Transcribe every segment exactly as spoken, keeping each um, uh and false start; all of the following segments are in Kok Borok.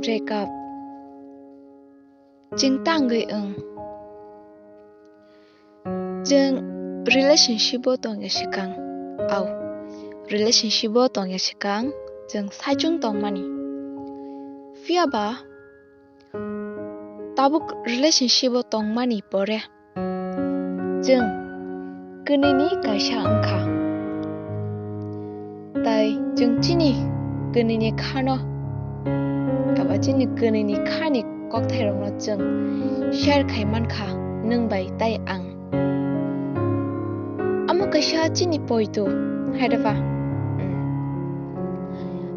break up. Chwng tangwi wng. Chwng relationship o tongya swkang. Au, relationship o tongya swkang chwng saichung tongmani. Phiya ba tabuk relationship o tongmani pore chwng kwnwini kaisa wngkha. Tai chwng chini kwnwini khano, eba chini kwnwini khani kokthairokno chwng share khai mankha nwng bai tai ang. Amo kaisa chini poito, hai da ba? Hmm.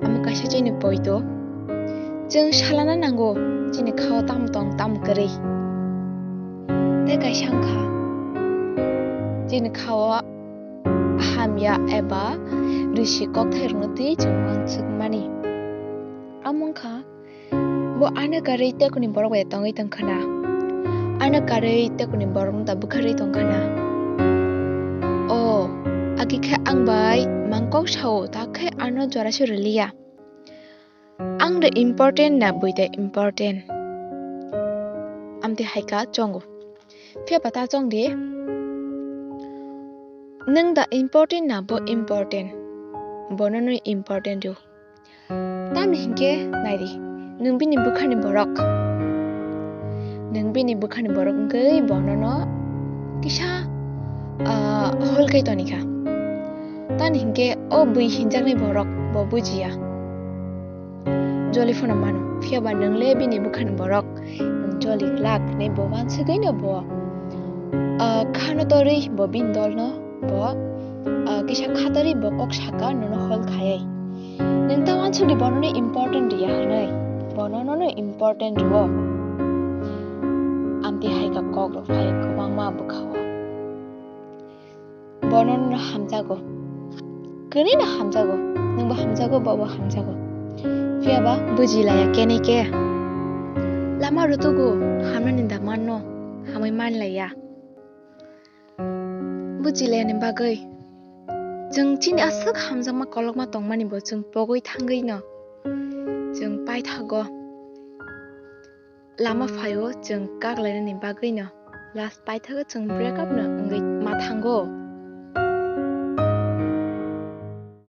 Amo kaisa chini poito. Chwng salana nango chini khao tam tong tam kwrwi. Tei kaisa wngkha chini khao hamya eba risi kokthairokno twi chwng uansukmani. Amo wngkha bo ano karwi tekoni borok bai tongwi tongkhana. Ano karwi tekoni borokno da bwkharwi tongkhana. O, agi khe ang bai mangkok sao, ta khe ano jora se rwliya. Ang de important na bui de important? Amtwi hai kha chongo. Phiya ba ta chong di. Nwng da important na bo important? Bono no important rw. Tamni hinkhe nai di, nwng bini bwkhani borok. Nwng bini bwkhani borok wngwi bono no kisa, ah, hol khai toni kha. Tamni hinkhe o bui hinjaknai borok bo bujiya. Joli phano mano, phiya ba nwng le bini bwkhani borok, nwng joli glak hinwi bo uansugwi no bo, ah, khano torwi bo bini dol no bo, ah, kisa khatarwi bo kok saka nono hol khayai. Nwng ta uansuk di bono no important rwya hinwi, bono no no important rwo. Amtwi hai kha kok rok phai kwbangma bwkha o. Bono no hamjago. Kwrwi no hamjago. Nwngbo hamjago, bobo hamjago. Phiya ba buji laya kenai khe. Lama rutugo, hamnani da manno, hamwi man laya. Buji layani bagwi chwng chini aswk hamjakma kolokma tongmani bo chwng pogwi thangwi no chwng paithago. Lama phaio chwng kak lainani bagwi no last paithago chwng break up no wngwi ma thango.